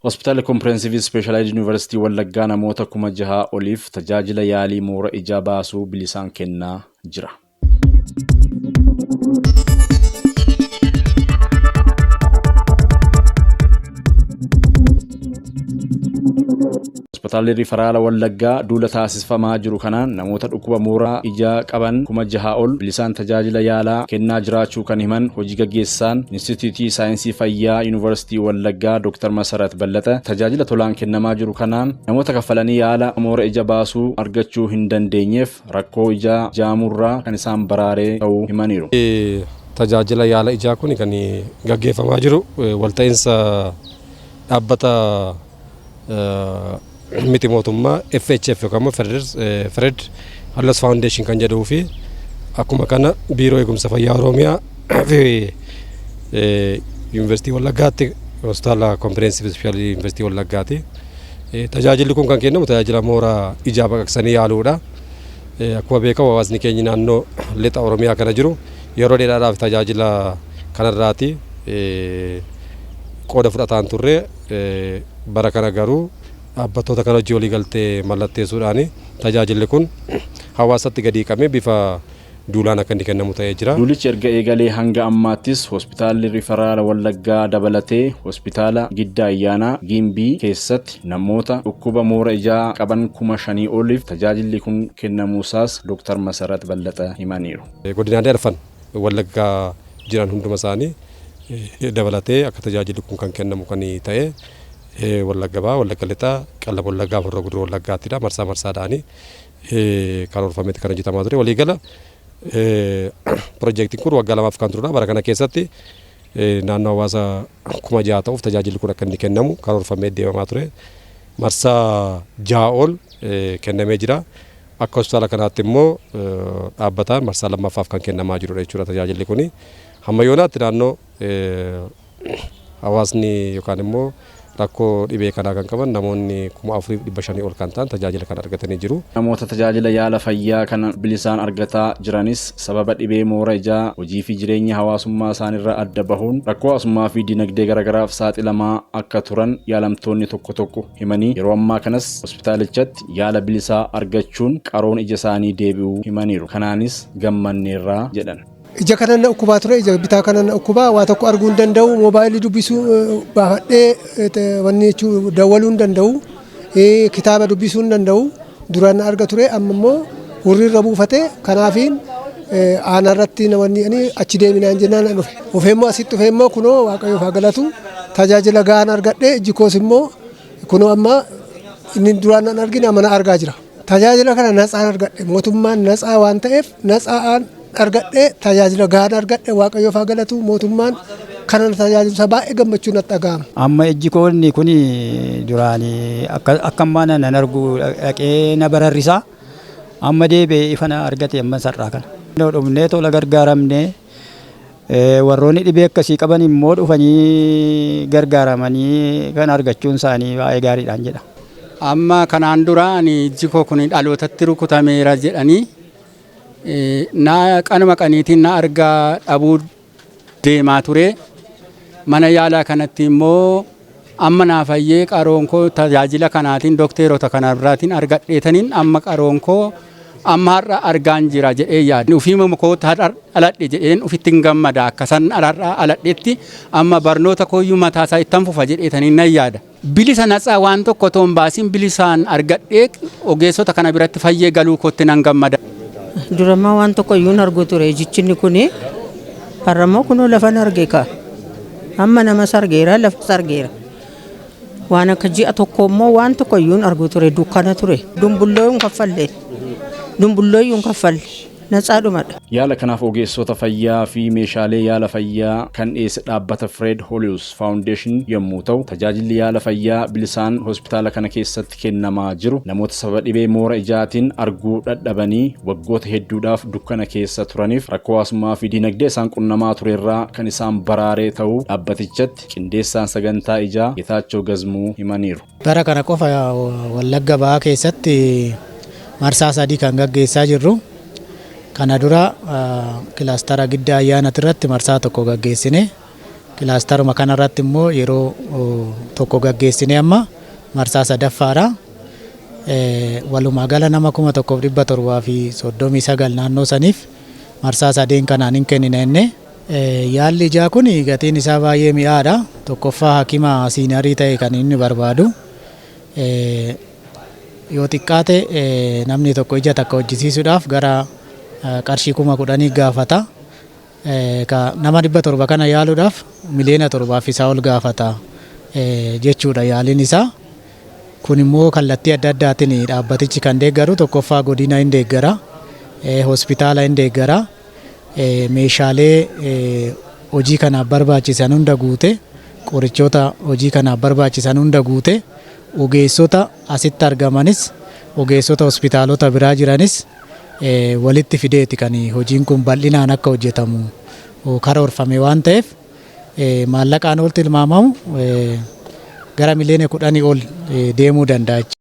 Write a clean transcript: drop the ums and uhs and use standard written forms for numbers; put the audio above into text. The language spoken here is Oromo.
Hospitaalli Kompireensivii Ispeeshalaayizd Yuunivarsiitii Wallaggaa namoota 6,000 oliif tajaajila yaalii moora ijaa baasuu bilisaan kennaa jira. Hospitaalli Rifaraala Wallaggaa duula taasifamaa jiru kanaan namoota dhukkuba mooraa ijaa qaban 6,000 ol bilisaan tajaajila yaalaa kennaa jiraachuu kan himan hojii gaggeessaan Inistituutii Saayinsii Fayyaa Yuunivarsiitii Wallaggaa Dr. Masarat Ballaxa tajaajila tolaan kennamaa jiru kanaan namoota kaffalanii yaala moora ija baasuu argachuu hin dandeenyeef rakkoo ijaa jaamurraa kan isaan baraaree ta'uu himaniiru. Tajaajila yaala ijaa kun kan gaggeeffamaa jiru walta'iinsa dhaabbata miti mootummaa FHF yookaan immoo Fred Hallos Foundation kan jedhuu fi akkuma kana Biiroo Eegumsa Fayyaa Oromiyaa fi Yuunivarsiitii Wallaggaatti Hospitaala Kompireensif Ispeeshaalii Yuunivarsiitii Wallaggaati. Tajaajilli kun kan kennamu tajaajila mooraa ijaa baqaqsanii yaaluudha. Akkuma beekamu hawaasni keenya naannoo lixa Oromiyaa kana jiru yeroo dheeraadhaaf tajaajila kanarraati qooda fudhataan turre. Bara kana garuu dhaabbattoota kana wajjin waliigaltee mallatteessuudhaan tajaajilli kun hawaasatti gadi hiiqamee bifa duulaan akka inni kennamu ta'ee jira. Duulichi erga eegalee hanga ammaattis Hospitaalli Rifaraala Wallaggaa dabalatee Hospitaala Giddaa Ayyaanaa, Gimbii keessatti namoota dhukkuba moora ijaa qaban 5,000 oliif tajaajilli kun kennamuusaas Dooktar Masarat Ballaxa himaniiru. Godinaalee arfan Wallaggaa jiran hunduma isaanii dabalatee akka tajaajilli kun kan kennamu kan ta'e Wallagga Bahaa, Wallagga Lixaa, Qellem Wallaggaa fi Horroo Guduruu Wallaggaattiidha. Marsaa marsaadhaani karoorfameeti kan hojjetamaa ture. Waliigala pirojektiin kun waggaa lamaaf kan turudha. Bara kana keessatti naannoo hawaasa 6,000 ta'uuf tajaajilli kun akka inni kennamu karoorfamee deemamaa ture. Marsaa jaha ol kennamee jira. Akka hospitaala kanaatti immoo dhaabbataan marsaa lammaffaaf kan kennamaa jirudha jechuudha tajaajilli kuni. Hamma yoonaatti naannoo hawaasni yookaan immoo rakkoo dhibee kanaa kan qaban namoonni 4,500 ol kan ta'an tajaajila kana argatanii jiru. Namoota tajaajila yaala fayyaa kana bilisaan argataa jiranis sababa dhibee moora ijaa hojii fi jireenya hawaasummaa isaanirraa adda bahuun rakkoo hawaasummaa fi dinagdee garagaraaf saaxilamaa akka turan yaalamtoonni tokko tokko himanii yeroo ammaa kanas hospitaalichatti yaala bilisaa argachuun qaroon ija isaanii deebi'uu himaniiru. Kanaanis gammanneerra jedhan. Ija kanan na dhukkubaa ture, ija bitaa kanan na dhukkubaa, waa tokko arguu hin danda'u, moobaayilii dubbisuu baafadhee wanni jechuu dawwaluu hin danda'u, kitaaba dubbisuu hin danda'u. Duraan na arga ture, amma immoo hurrii irra buufate. Kanaafiin aanaa irratti namoonni ani achi deeminaan jennaan na dhufe. Dhufee immoo asitti dhufee immoo kunoo Waaqayyoof haa galatu tajaajila gahaan argadhe, ijji koos immoo kunoo amma inni duraan nan argine amma na argaa jira. Tajaajila kana natsaan argadhe. Mootummaan natsaa waan ta'eef natsaan argadhe, tajaajila gahaan argadhe. Waaqayyoof haa galatu, mootummaan kana na tajaajilu isaa baay'ee gammachuu natti dhaga'ama. Amma ijji koo inni kun duraan akka akka ammaa nan argu, dhaqee na bararrisaa, amma deebi'ee ifa na argate amma sar'aa kana. Dhufnee tola gargaaramnee, warroonni dhibee akkasii qaban immoo dhufanii gargaaramanii kan argachuun isaanii baay'ee gaariidhaan jedha. Amma kanaan dura ani ijji koo kun dhalootatti rukutameera jedhanii na qanuma qaniitiin na argaa dhabuu deemaa ture. Mana yaalaa kanatti immoo amma naa fayyee, qaroon koo tajaajila kanaatiin dokteerota kana biraatiin argadheetaniin amma qaroon koo amma har'a argaan jira jedhee yaada. Ofiima koo dhaladhe jedheen ofitti hin gammada, akka san har'a aladhetti amma barnoota kooyyuu mataa isaa ittan fufa jedheetaniin nan yaada. Bilisa natsaa waan tokko otoo hin baasiin bilisaan argadhee ogeessota kana biratti fayyee galuu kootti nan gammada. Duramaa waan tokko iyyuu hin argu ture ijichinni kuni. Har'ammoo kunoo lafan arge kaa. Amma namas argeera, lafas argeera. Waan akka ji'a tokko immoo waan tokko iyyuu hin argu ture, dukkana ture. Dumbulloo hin kaffalle. Dumbulloo iyyuu hin kaffalle. Natsaadhumadha. Yaala kanaaf ogeessota fayyaa fi meeshaalee yaala fayyaa kan dhiyeesse dhaabbata Fred Hollows Foundation yommuu ta'u, tajaajilli yaala fayyaa bilisaan hospitaala kana keessatti kennamaa jiru namoota sababa dhibee moora ijaatiin arguu dhadhabanii waggoota hedduudhaaf dukkana keessa turaniif rakkoo hawaasummaa fi dinagdee isaan qunnamaa turerraa kan isaan baraaree ta'uu dhaabbatichatti qindeessaan sagantaa ijaa Getaachoo Gazmuu himaniiru. Bara kana qofa Wallagga Bahaa keessatti marsaa sadii kan gaggeessaa jirru. Kana dura kilaastara Giddaa Ayyaanati irratti marsaa tokko gaggeessine. Kilaastaruma kanarratti immoo yeroo tokko gaggeessine amma marsaa sadaffaadha. Walumaa gala nama 1739 naannoo saniif marsaa sadeen kanaan hin kennina jenne. Yaalli ijaa kun gatiin isaa baay'ee mi'aadha. Tokkoffaa hakima senior ta'e kan inni barbaadu. Yoo xiqqaate namni tokko ija takka hojjisiisuudhaaf gara qarshii 10,000 gaafata. Nama 700 kana yaaluudhaaf 7 miliyoona isaa ol gaafata jechuudha yaaliin isaa. Kun immoo kallattii adda addaatiin dhaabbatichi kan deeggaru, tokkoffaa godina hin deeggara, hospitaala hin deeggara, meeshaalee hojii kanaaf barbaachisan hunda guute, qorichoota hojii kanaaf barbaachisan hunda guute, ogeessota asitti argamanis, ogeessota hospitaalota biraa jiranis walitti fideeti kan hojiin kun bal'inaan akka hojjetamu karoorfame waan ta'eef, maallaqaan ol tilmaamamu gara 10 miliyoona ol deemuu danda'a.